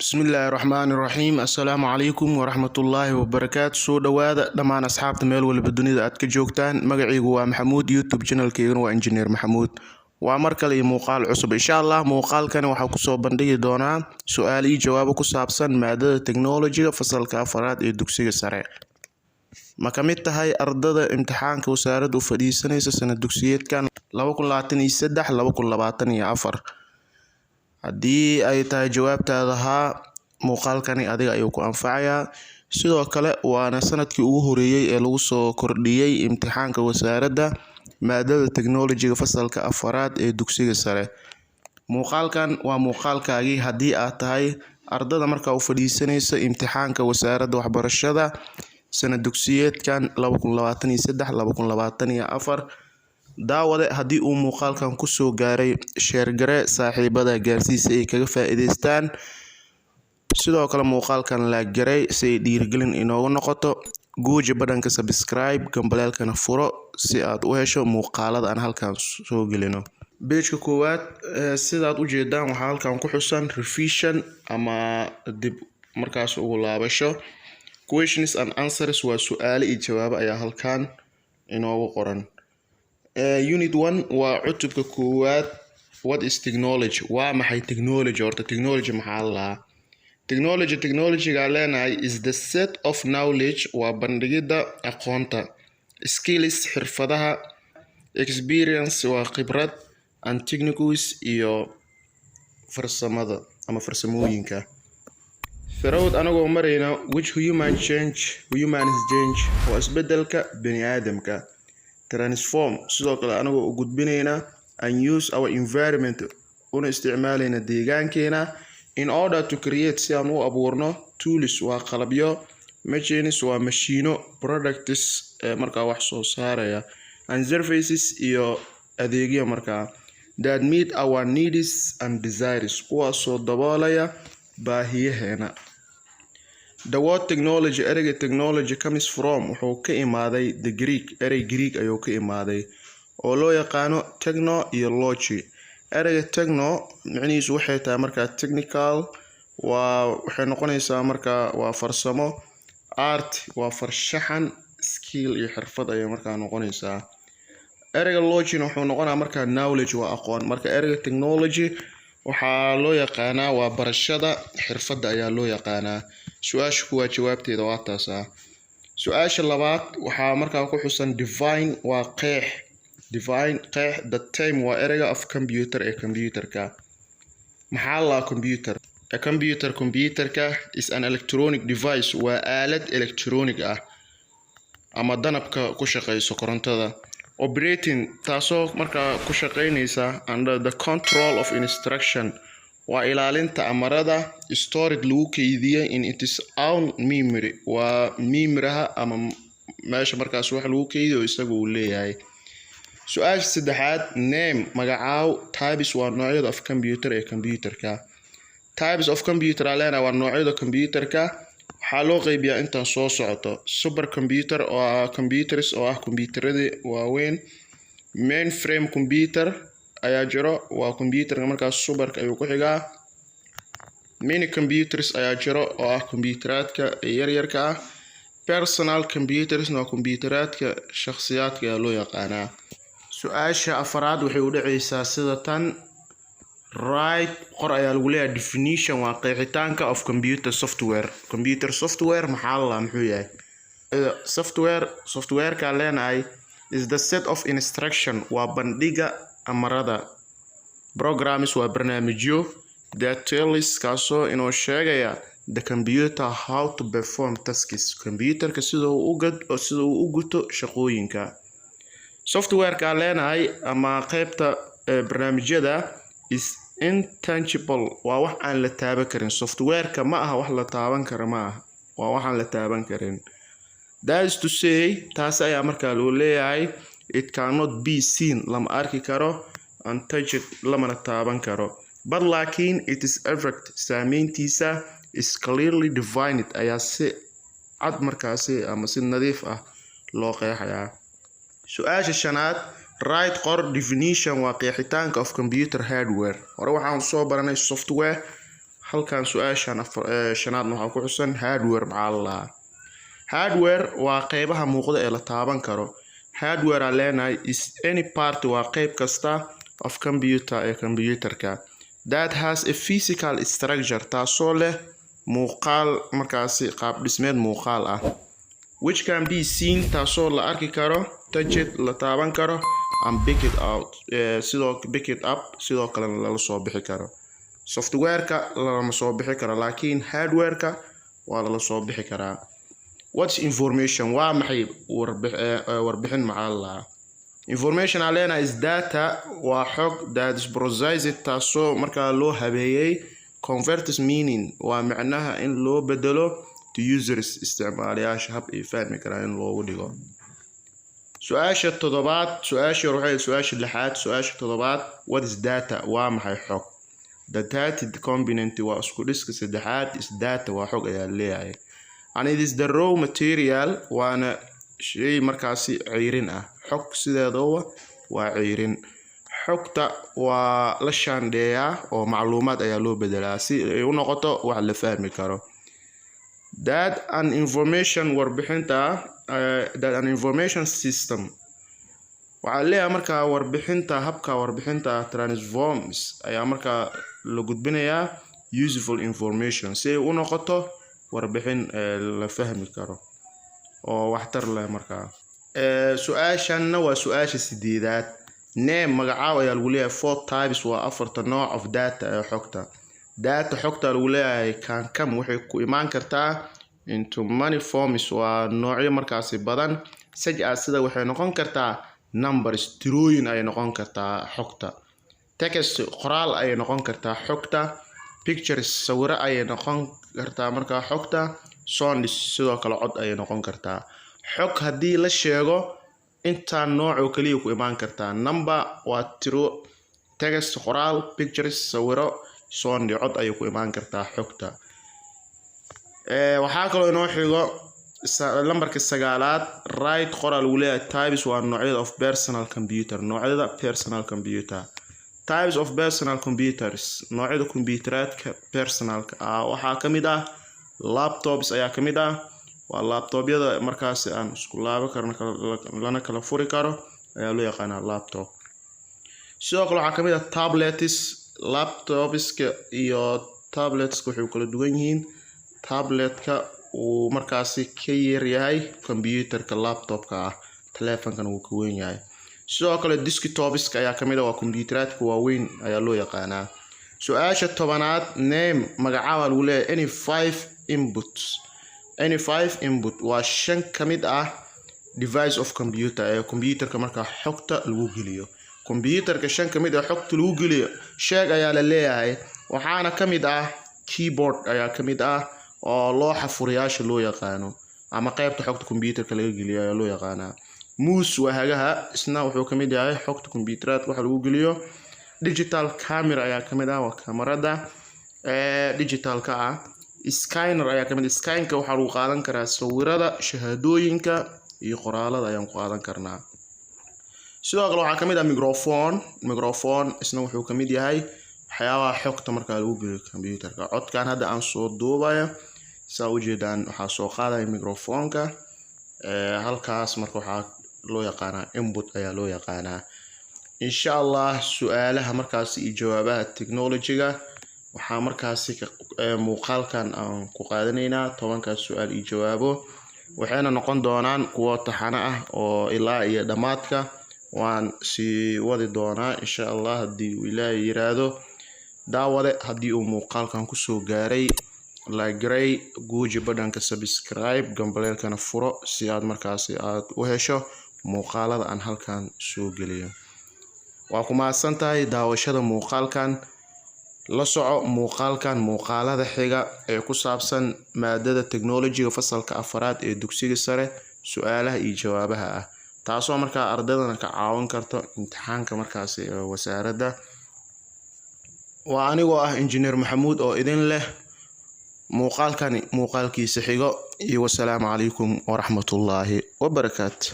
Bismillaahi Raxmaani Raxiim. Assalaamu calaykum waraxmatullaahi wabarakaatu. Soo dhowaada dhammaan asxaabta meel walba dunida aad ka joogtaan. Magacaygu waa Maxamuud, YouTube channelkeyguna waa Injineer Maxamuud. Waa mar kale iyo muuqaal cusub, insha Allah. Muuqaalkani waxaa kusoo bandhigi doonaa su-aal iyo jawaabo ku saabsan maadada technology-ga, fasalka afaraad ee dugsiga sare. Ma ka mid tahay ardada imtixaanka wasaaradda u fadhiisanaysa sanad dugsiyeedkan 2023/2024? Haddii ay tahay jawaabtaada haa, muuqaalkani adiga ayuu ku anfacayaa. Sidoo kale waana sanadkii ugu horeeyey ee lagu soo kordhiyey imtixaanka wasaaradda maadada technology-ga, fasalka afaraad ee dugsiga sare. Muuqaalkan waa muuqaalkaagii haddii aad tahay ardada markaa u fadhiisanaysa imtixaanka wasaaradda waxbarashada sanad dugsiyeedkan 2023/2024. Daawade, haddii uu muuqaalkan kusoo gaaray, share garee, saaxiibada gaarsii si ay kaga faa'iidaystaan. Sidoo kale muuqaalkan like garee si ay dhiirigelin inoogu noqoto. Guuji badhanka subscribe, gambaleelkana furo si aad u hesho muuqaalada aan halkan soo gelino. Page-ka koowaad, sidaad ujeedaan, waxaa halkan ku xusan revision ama dib markaas ugu laabasho. Questions and answers, waa su-aale iyo jawaabo ayaa halkan inoogu qoran. Unit one waa cutubka koowaad. What is technology? Waa maxay technology? Horta technology maxaa la lahaa? Technology, technologyga leenahay, is the set of knowledge, waa bandhigidda aqoonta, skills, xirfadaha, experience, waa khibrad, and techniques, iyo farsamada ama farsamooyinka, through, anagoo marayna, which human change, humans change, waa isbedelka bani aadamka, transform, sidoo kale anagoo u gudbinayna, and use our environment, una isticmaalayna deegaankeena, in order to create, si aan u abuurno, tools, waa qalabyo, machines, waa mashiino, products, ee markaa wax soo saaraya, and services, iyo adeegyo markaa, that meet our needs and desires, kuwaasoo daboolaya baahiyaheena. The word technology, ereyga technology, comes from, wuxuu ka imaaday, the Greek, erey Greek ayuu ka imaaday oo loo yaqaano techno iyo logy. Ereyga techno micnihiisu waxay tahay markaa technical, waa waxay noqonaysaa markaa waa farsamo, art waa farshaxan, skill iyo xirfad ayay markaa noqonaysaa. Ereyga logyna wuxuu noqonaa markaa knowledge, waa aqoon. Marka ereyga technology waxaa loo yaqaanaa waa barashada xirfadda ayaa loo yaqaanaa. Su-aasha kuwaa jawaabteeda waa taasaa. Su-aasha labaad waxaa markaa ku xusan define, waa qeex, define, qeex, the term, waa ereyga, of computer, ee computerka. Maxaa la computer? A computer, computerka, is an electronic device, waa aalad electronic ah ama danabka ku shaqeyso korontada, operating, taasoo markaa ku shaqeynaysa, under the control of instruction, waa ilaalinta amarada, stored, lagu keydiyay, in its own memory, waa memoryha ama meesha markaas wax lagu keydiyo isaga uu leeyahay. Su-aasha saddexaad, name, magacaaw, types, waa noocyada, of computer, ee computerka. Types of computer aa leenahay, waa noocyada computerka. Waxaa loo qeybiyaa intan soo socoto: super computer, oo ah computers, oo ah computeradii waaweyn; mainframe computer ayaa jiro, waa computerka markaas superka ayuu ku xigaa; mini computers ayaa jiro, oo ah computeraadka yaryarka ah; personal computersna waa computeraadka shakhsiyaadka ayaa loo yaqaanaa. Su-aasha afaraad waxay u dhacaysaa sida tan: write, qor ayaa lagu leeyahay, definition, waa qeexitaanka, of computer software. Computer software maxaa la, muxuu yahay software? Softwareka leenahay is the set of instruction, waa bandhiga amarada, programs, waa barnaamijyo, that tells, kaasoo inoo sheegaya, the computer how to perform tasks, computerka sida uu u guto shaqooyinka. Softwareka leenahay ama qeybta barnaamijyada is intangible, waa wax aan la taaban karin. Softwareka ma aha wax la taaban karo, ma aha, waa wax aan la taaban karin. That is to say, taas ayaa markaa loo leeyahay, it cannot be seen, lama arki karo, and touched, lamana taaban karo, but laakiin its effect, saameyntiisa, is clearly defined, ayaa si cad markaasi ama si nadiif ah loo qeexayaa. Su-aasha shanaad, write, qor, definition, waa qeexitaanka, of computer hardware. Hore waxaan soo baranay software, Halkan su-aashan shanaadna waxaa ku xusan hardware maxaa la lahaa. Hardware waa qeybaha muuqda ee la taaban karo. Hardware aan leenahay is any part, waa qeyb kasta, of computer, ee computerka, that has a physical structure, taasoo leh muuqaal markaasi qaab dhismeed muuqaal ah, which can be seen, taasoo la arki karo, touched, la taaban karo, and pick it out, sidoo pick it up, sidoo kalena lala soo bixi karo. Softwareka lalama soo bixi karo, laakiin hardwareka waa lala soo bixi karaa. What's information? Waa maxay warbixin? Maxaa la lahaa? Information aan leenahay is data, waa xog, that is processed, taasoo markaa loo habeeyey, converts meaning, waa macnaha in loo bedelo, to users, isticmaalayaasha hab ay fahmi karaan in loogu dhigo. Su-aasha toddobaad, su-aashii hore waxay su-aasha lixaad, su-aasha toddobaad: what is data? Waa maxay xog? The third component, waa isku dhiska saddexaad, is data, waa xog ayaa leeyahay, and it is the raw material, waana shay markaasi ceyrin ah. Xog sideedaba waa ceyrin. Xogta waa la shaandheeyaa oo macluumaad ayaa loo bedelaa si ay u noqoto wax la fahmi karo. That an information, warbixinta, that an information system, waxaa leeyahay markaa warbixinta, habka warbixinta, transforms, ayaa markaa la gudbinayaa, useful information, si ay u noqoto warbixin la fahmi karo oo waxtar leh. Markaa su-aashanna waa su-aasha sideedaad. Name, magacaab ayaa lagu leeyahay, four types, waa afarta nooc, of data, ee xogta. Data, xogta lagu leeyahay, can come, waxay ku imaan kartaa, into many forms, waa noocyo markaasi badan, such as, sida, waxay noqon kartaa numbers, tirooyin ayay noqon kartaa xogta, text, qoraal ayay noqon kartaa xogta, pictures, sawiro ayay noqon kartaa markaa xogta, sounds, sidoo kale cod ayay noqon kartaa. Xog haddii la sheego intaan nooc oo kaliya ku imaan kartaa: number waa tiro, text qoraal, pictures sawiro, sound cod ayay ku imaan kartaa xogta. Waxaa kaloo inoo xigo lambarka sagaalaad. Write, qoraa lagu leeyahay, types, waa noocyada, of personal computer, noocyada personal computer. Types of personal computers, noocyada kombiyuuteraadka personalka ah, waxaa ka mid ah laptops ayaa ka mid ah. Waa laptopyada markaasi aan isku laaban karno lana kala furi karo ayaa loo yaqaanaa laptop. Sidoo kale waxaa ka mid ah tablets. Laptopska iyo tabletska waxay kala duwan yihiin, tabletka uu markaasi ka yar yahay computerka laptopka ah, taleefankana wuu ka weyn yahay. Sidoo kale desktopska ayaa kamid ah, waa kombiyuuteraadka waaweyn ayaa loo yaqaanaa. Su-aasha 10aad: name, magacaabaa lagu leeyahay, any five inputs. Any five input waa shan ka mid ah device of computer, ee computerka markaa xogta lagu geliyo. Computerka shan ka mid ah xogta lagu geliyo sheeg ayaa la leeyahay. Waxaana ka mid ah keyboard ayaa ka mid ah, oo looxa furayaasha loo yaqaano ama qeybta xogta computerka laga geliyo ayaa loo yaqaanaa. Mouse waa hagaha, isna wuxuu ka mid yahay xogta kombiyuuteraadka waxa lagu geliyo. Digital camera ayaa ka mid ah, waa kamarada digitalka ah. Scanner ayaa kamid. Scanka waxaa lagu qaadan karaa sawirada, shahaadooyinka iyo qoraalada ayaan ku qaadan karnaa. Sidoo kale waxaa kamid ah microphone. Microphone isna wuxuu kamid yahay waxyaabaha xogta markaa lagu geliyo computerka. Codkan hadda aan soo duubayo, saa ujeedaan, waxaa soo qaadaya microphoneka halkaas. Marka waxaa loo yaqaanaa input ayaa loo yaqaanaa. Insha Allah su-aalaha markaasi iyo jawaabaha technology-ga waxaa markaasi muuqaalkan aan ku qaadanaynaa 10kaas su-aal iyo jawaabo, waxayna noqon doonaan kuwo taxano ah oo ilaa iyo dhammaadka waan sii wadi doonaa, insha Allah, haddii uu Ilaahay yiraahdo. Daawade, haddii uu muuqaalkan kusoo gaaray, like garey, guuji badhanka subscribe, gambaleelkana furo si aad markaasi aad u hesho muuqaalada aan halkan soo geliyo. Waa ku mahadsan tahay daawashada muuqaalkan. La soco muuqaalkan muuqaalada xiga ee ku saabsan maadada technology-ga fasalka afaraad ee dugsiga sare, su-aalaha iyo jawaabaha ah, taasoo markaa ardaydana ka caawin karto imtixaanka markaasi ee wasaaradda. Waa anigoo ah Injineer Maxamuud oo idin leh muuqaalkani muuqaalkiisa xigo iyo wasalaamu calaykum waraxmatullaahi wabarakaatu.